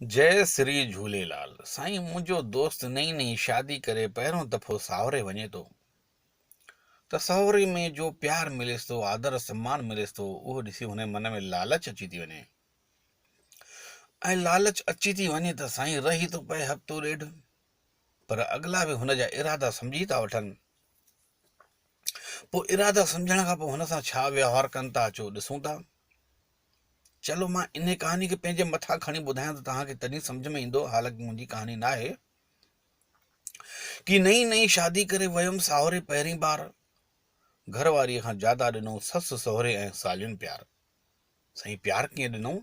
جئي سري جهوليلال سائين منهنجو دوست نئين نئين شادي ڪري پهريون دفعو ساهوري وڃي ٿو ته ساهوري ۾ جو پيار مليس ٿو آدر سمان مليس ٿو اهو ڏسي هن من ۾ لالچ اچي ٿي وڃي ۽ لالچ اچي ٿي وڃي ته سائين رهي ٿو پئي هفتو ڏيڍ پر اڳلا به هن جا ارادا سمجهي ٿا وٺن پوء ارادا سمجهڻ کان پوء هن سان ڇا ويوهار ڪن ٿا اچو ڏسون ٿا چلو مان انهي ڪهاڻي کي پنهنجي مٿان کڻي ٻڌايان ته توهان کي تڏهن سمجهه ۾ ايندو حالانڪه منهنجي ڪهاڻي ناهي ڪي نئين نئين شادي ڪري ويم ساهوري پهرين بار گهر واري کان جادا ڏنو سس سهري ۽ سالين پيار سائين پيار ڪيئن ڏنو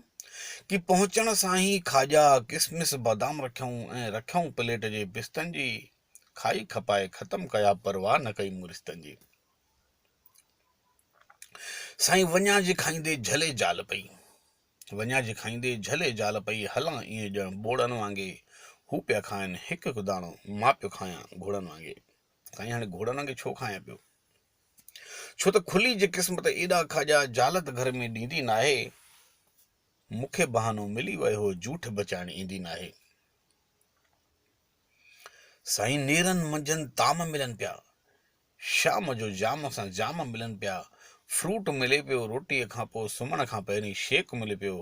ڪي پهچڻ سان ئي کاڄا ڪسمس بادام رکيائون ۽ رکيائون پليٽ جي پستن جي کائي کپائي ختم ڪيا پرواهه نه ڪئي مون رشتن جي سائين وڃان جي کائيندي جهلي جال پئي، وڃان جي کائيندي جهلي جال پئي، هلان ائين ڄڻ ٻوڙن وانگي، هو پيا کائن هڪ هڪ داڻو، مان پيو کايان گهوڙن وانگي. سائين هاڻي گهوڙن وانگي ڇو کايان پيو؟ ڇو ته کلي جي قسمت ايڏا کاڄا جال ته گهر ۾ ڏيندي ناهي، مون کي بهانو ملي ويو هو جوٺ بچائڻ ايندي ناهي. سائين نيرن منجهند طعام ملن پيا، شام جو جام سان جام ملن پيا، فروٽ ملي پيو، روٽيء کان پوء سمهڻ کان پهرين شيڪ ملي پيو،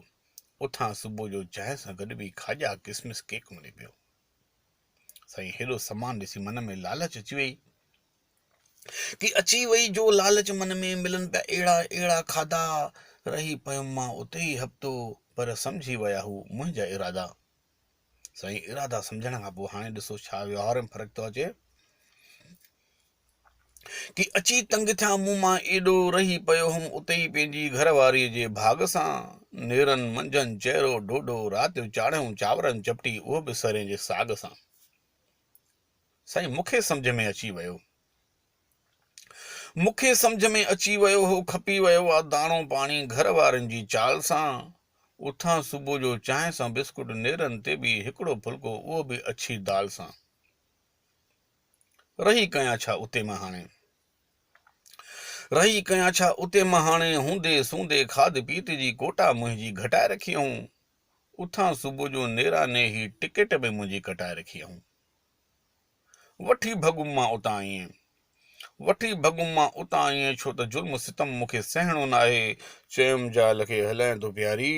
اٿان صبح جو چانهه سان گڏ به کاڄا ڪسمس ڪيڪ ملي پيو. سائين هيڏو سامان ڏسي من ۾ لالچ اچي وئي. ڪي اچي وئي جو لالچ من ۾ ملن پيا اهڙا اهڙا کاڌا، رهي پيم مان اتي ئي هفتو، پر سمجهي ويا هو منهنجا ارادا. سائين ارادا سمجهڻ کان پوء هاڻي ڏسو ڇا ويوهار ۾ فرق ٿو اچي. ڪي اچي تنگ ٿيا مون مان ايڏو رهي پيو هوم اتي ئي پنهنجي گهر واريء جي ڀاڳ سان نيرن منجهن چهرو ڍوڍو رات جو چاڙهيون چانورن چپٽي اهو به سرين جي ساڳ سان. سائين مون کي سمجهه ۾ اچي ويو. مون کي سمجهه ۾ اچي ويو هو کپي ويو آ داڻو پاڻي گهر وارن جي چال سان. اٿان صبح جو چانهه سان بسڪٽ نيرن تي به هڪڙو ڦلڪو اهو به اڇي دال سان. رهي ڪيان ڇا اتي مان هاڻي. رهي ڪيان ڇا اتي مان هاڻي هوندي سوندي کاڌ پيت جي ڪوٽا منهنجي گهٽائي رکي هئون. اٿان صبح جو نيراني هي ٽڪيٽ به منهنجي ڪٽائي رکي هئون. وٺي ڀڳم مان اتان ائين. وٺي ڀڳم مان اتان ائين ڇو ته ظلم ستم مون کي سهڻو ناهي. چيم زال کي هلين ٿو پياري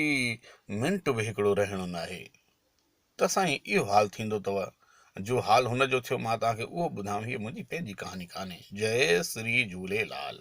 منٽ به هڪڙو رهڻو ناهي. ته سائين اهو حال ٿيندو اٿو. جو حال هن جو ٿيو مان توهان کي اهو ٻڌايم هيء منهنجي پنهنجي ڪهاڻي ڪانهي. جئي سري جهوليلال.